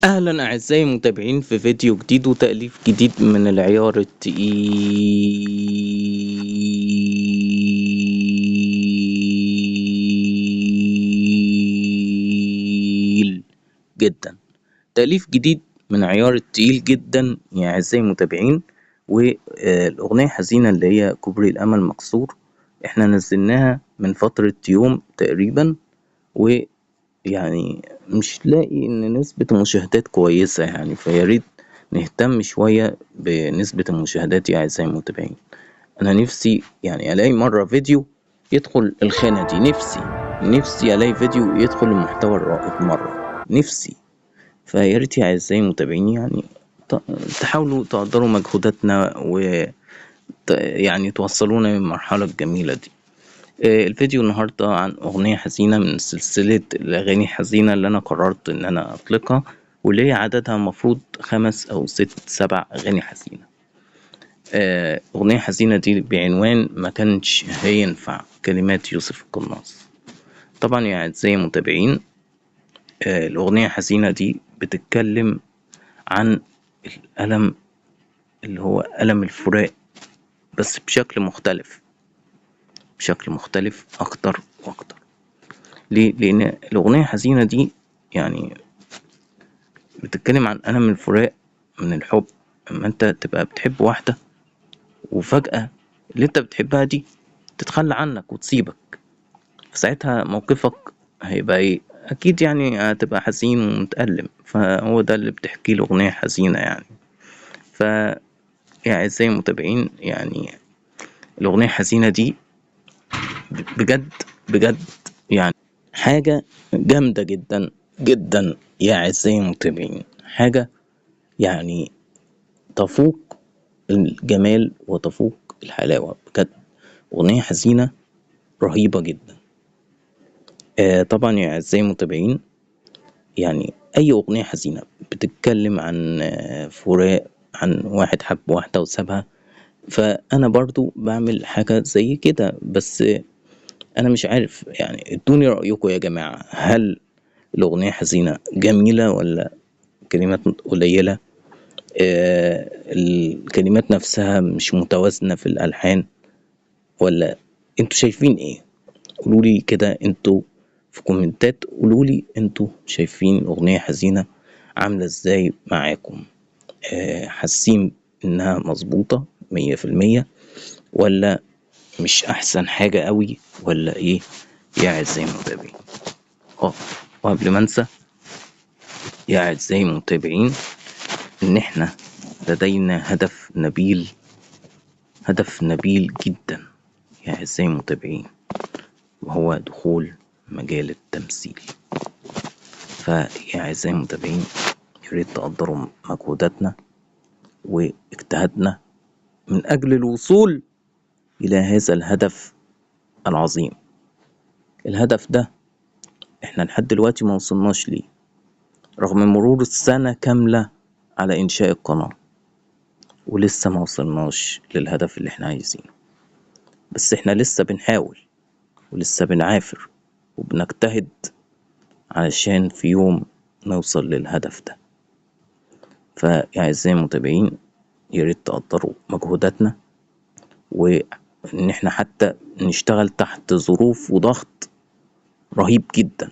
اهلا اعزائي المتابعين في فيديو جديد وتأليف جديد من العيار التقيل جدا. تأليف جديد من عيار التقيل جدا يا اعزائي المتابعين، والاغنية حزينة اللي هي كوبري الامل مكسور، احنا نزلناها من فترة يوم تقريبا، ويعني مش لاقي ان نسبة المشاهدات كويسة يعني، فيا ريت نهتم شوية بنسبة المشاهدات يا اعزائي المتابعين. انا نفسي يعني الاقي مرة فيديو يدخل الخانة دي، نفسي الاقي فيديو يدخل المحتوى الرائد مرة، نفسي. فيا ريت يا اعزائي المتابعين يعني تحاولوا تقدروا مجهوداتنا و يعني توصلونا للمرحلة الجميلة دي. الفيديو النهاردة عن أغنية حزينة من سلسلة الأغاني الحزينة اللي أنا قررت إن أنا أطلقها، واللي هي عددها المفروض 5 أو 6 7 أغاني حزينة. أغنية حزينة دي بعنوان ما كانش هينفع، كلمات يوسف القناص. طبعا يا أعزائي المتابعين، الأغنية الحزينة دي بتتكلم عن الألم اللي هو ألم الفراق، بس بشكل مختلف، بشكل مختلف أكتر وأكتر. ليه؟ لأن الأغنية الحزينة دي يعني بتتكلم عن ألم الفراق من الحب، أما أنت تبقى بتحب واحدة وفجأة اللي أنت بتحبها دي تتخلى عنك وتسيبك، فساعتها موقفك هيبقى إيه؟ أكيد يعني هتبقى حزين ومتألم. فهو ده اللي بتحكي له أغنية حزينة يعني. ف يا أعزائي المتابعين، يعني الأغنية الحزينة دي بجد بجد يعني حاجة جامدة جدا جدا يا أعزائي المتابعين، حاجة يعني تفوق الجمال وتفوق الحلاوة، بجد أغنية حزينة رهيبة جدا. طبعا يا أعزائي المتابعين، يعني أي أغنية حزينة بتتكلم عن فراق، عن واحد حب واحدة وسابها، فأنا برضو بعمل حاجة زي كده، بس أنا مش عارف يعني ادوني رأيكم يا جماعة، هل الأغنية حزينة جميلة ولا كلمات قليلة؟ الكلمات نفسها مش متوازنة في الألحان، ولا انتوا شايفين ايه؟ قولولي كده انتوا في كومنتات، قولولي انتوا شايفين أغنية حزينة عاملة ازاي معاكم؟ حاسين انها مظبوطة 100% ولا مش احسن حاجة قوي ولا ايه يا اعزائي المتابعين؟ وقبل ما انسى يا اعزائي المتابعين، ان احنا لدينا هدف نبيل، هدف نبيل جدا يا اعزائي المتابعين، وهو دخول مجال التمثيل. فيا اعزائي المتابعين، يا ريت تقدروا مجهوداتنا واجتهادنا من اجل الوصول الى هذا الهدف العظيم. الهدف ده احنا لحد دلوقتي ما وصلناش ليه، رغم مرور السنة كاملة على انشاء القناة، ولسه ما وصلناش للهدف اللي احنا عايزينه، بس احنا لسه بنحاول ولسه بنعافر وبنجتهد علشان في يوم نوصل للهدف ده. فيا اعزائي المتابعين، يا ريت تقدروا مجهوداتنا، وان احنا حتى نشتغل تحت ظروف وضغط رهيب جدا.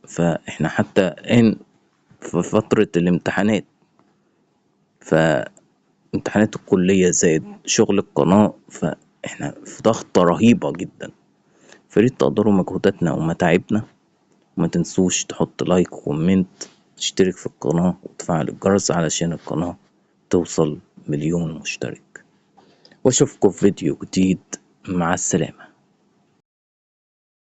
فاحنا حتى الان في فترة الامتحانات، فامتحانات الكلية زائد شغل القناة، فاحنا في ضغطة رهيبة جدا. فريت تقدروا مجهوداتنا ومتاعبنا، وما تنسوش تحط like و comment، تشترك في القناة وتفعل الجرس علشان القناة توصل 1,000,000 مشترك. واشوفكم في فيديو جديد، مع السلامة.